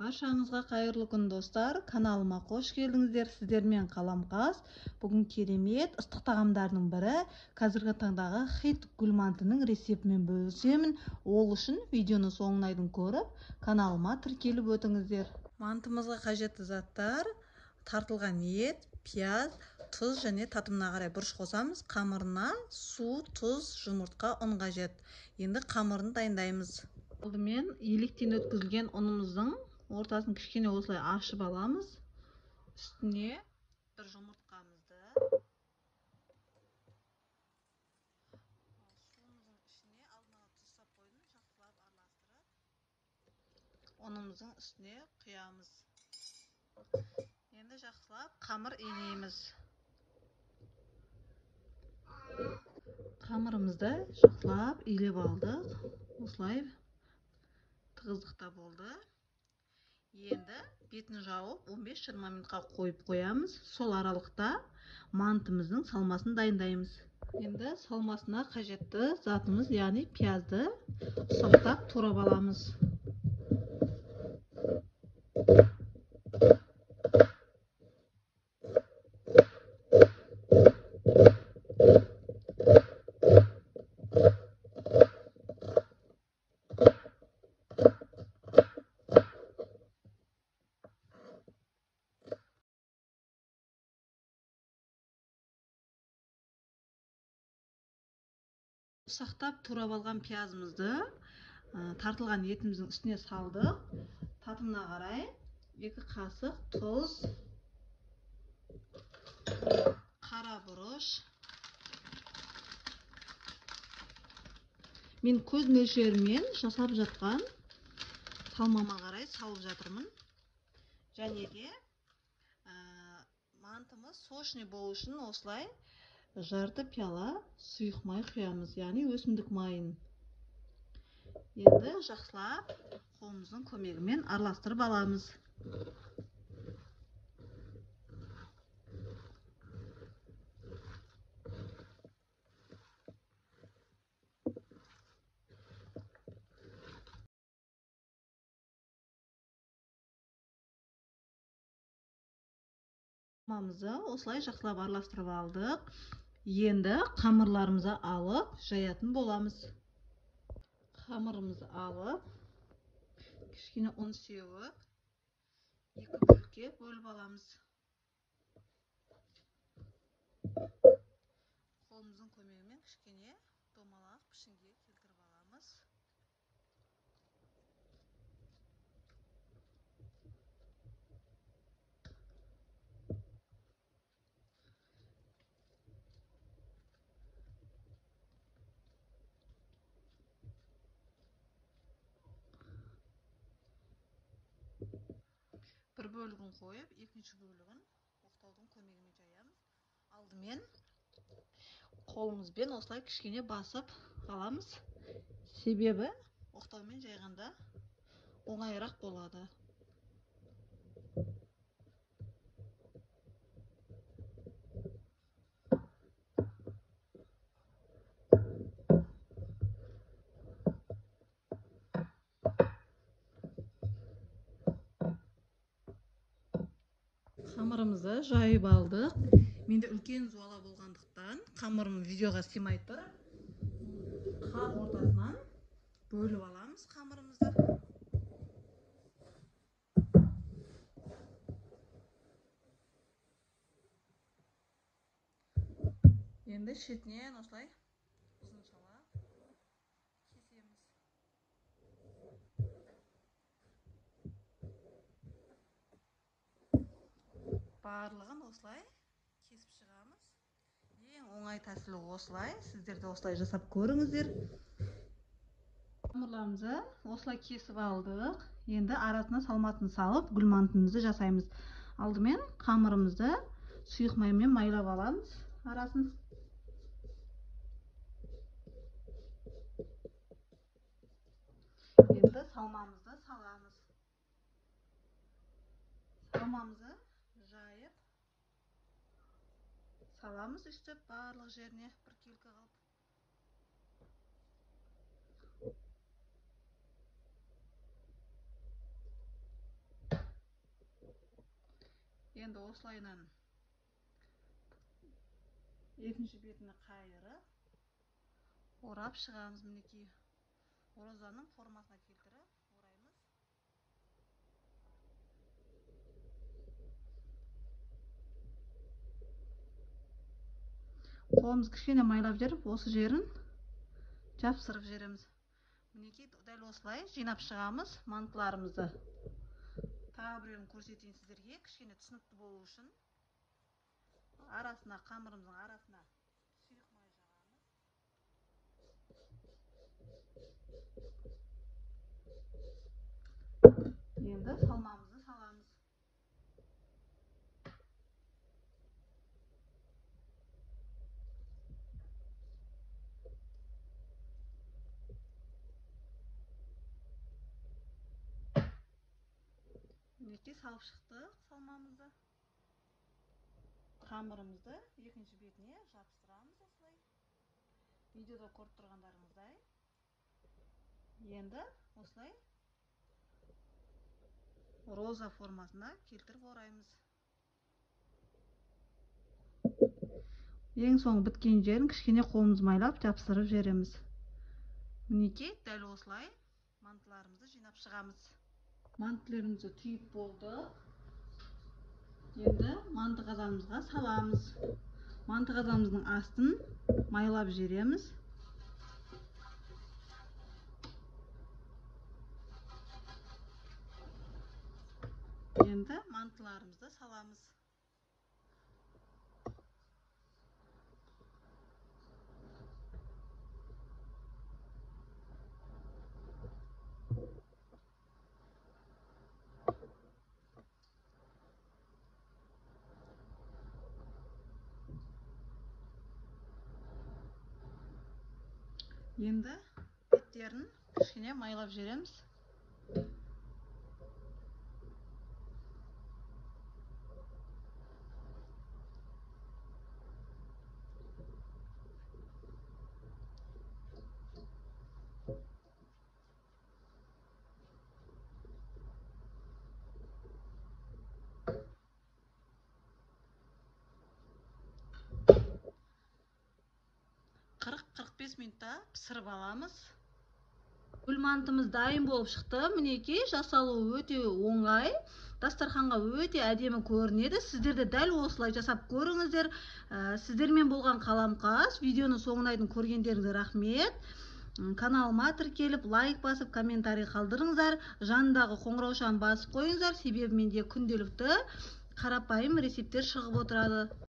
Баршаңызға қайырлы күн, достар. Каналыма қош келдіңіздер. Сіздермен Қаламқас. Бүгін керемет ыстық тағамдарының бірі, қазіргі таңдағы хит гүлмантының рецептімен бөлісемін. Ол үшін видеоны соңына дейін көріп, каналыма тіркеліп өтіңіздер. Мантымызға қажетті заттар: тартылған ет, пияз, тұз және татымына қарай бұрыш қосамыз. Қамырына су, тұз, жұмыртқа, ұн қажет. Енді қамырын дайындаймыз. Алдымен електен өткізілген ұнымыздың ортасын кішкене осылай ашып аламыз. Үстіне бір жұмыртқамызды, суымыздың ішіне алдын ала тұз сап қойдым, жақсылап араластырып ұнымыздың үстіне құямыз. Енді жақсылап қамыр илейміз. Қамырымызды жақсылап илеп алдық. Осылай тығыздықта болды. Енді бетін жауып 15-20 минутқа қойып қоямыз. Сол аралықта мантымыздың салмасын дайындаймыз. Енді салмасына қажетті затымыз, яғни пиязды ұсақтап турап аламыз. Ұсақтап турап алған пиязымызды тартылған етіміздің үстіне салдық. Татымына қарай 2 қасық тұз, қара бұрыш. Мен көз мөлшерімен жасап жатқан салмама қарай салып жатырмын. Және де мантымыз сочный болу үшін осылай жарты пиала сұйық май құямыз, яғни өсімдік майын. Енді жақсылап қолымыздың көмегімен араластырып аламыз. Мамызды осылай жақсылап араластырып алдық. Енді қамырларымызды алып жаятын боламыз. Қамырымызды алып, кішкене ұн сеуіп, 2 бөлікке бөліп аламыз. Қолымыздың көмегімен кішкене домалақ пішінге келтіріп аламыз. Бір бөлігін қойып, екінші бөлігін оқтаудың көмегімен жаямыз. Алдымен қолымызбен осылай кішкене басып аламыз. Себебі оқтаумен жайғанда оңайырақ болады. Қамырымызды жайып алдық. Менде үлкен зуала болғандықтан қамырым видеоға сыймай тұр. Қақ ортасынан бөліп аламыз қамырымызды. Енді шетінен осылай ұзыншалап кесеміз. Барлығын осылай кесіп шығамыз. Ең оңай тәсілі осылай. Сіздер де осылай жасап көріңіздер. Қамырларымызды осылай кесіп алдық. Енді арасына салмасын салып гүлмантымызды жасаймыз. Алдымен қамырымызды сұйық маймен майлап аламыз арасын. Енді салмамызды саламыз. Салмамызды жайып саламыз үстіп барлық жеріне біркелкі қылып. Енді осылайынан екінші бетіне қайырып орап шығамыз. Мінекей, розаның формасына келтіріп ораймыз. Қолымыз кішкене майлап жіберіп, осы жерін жапсырып жібереміз. Мінекей, дәл осылай жинап шығамыз мантыларымызды. Тағы біреуін көрсетейін сіздерге, кішкене түсінікті болу үшін. Арасына, қамырымыздың арасына сұйық май жағамыз. Енді салмамызды саламыз. Мінекей, салып шықтық салмамызды. Қамырымызды екінші бетіне жапсырамыз осылай. Видеода көріп тұрғандарыңыздай. Енді осылай роза формасына келтіріп ораймыз. Ең соңғы біткен жерін кішкене қолымыз майлап жапсырып жібереміз. Мінекей, дәл осылай мантыларымызды жинап шығамыз. Мантыларымызды түйіп болдық. Енді манты қазанымызға саламыз. Манты қазанымыздың астын майлап жібереміз. Енді мантыларымызды саламыз. Енді беттерін кішкене майлап жібереміз. 40-45 минутта пісіріп аламыз. Гүл мантымыз дайын болып шықты. Мінекей, жасалуы өте оңай. Дастарханға өте әдемі көрінеді. Сіздер де дәл осылай жасап көріңіздер. Сіздермен болған Қаламқас. Видеоның соңына дейін көргендеріңізге рахмет. Каналыма тіркеліп, лайк басып, комментарий қалдырыңыздар. Жанындағы қоңыраушаны басып қойыңыздар. Себебі менде күнделікті қарапайым рецепттер шығып отырады.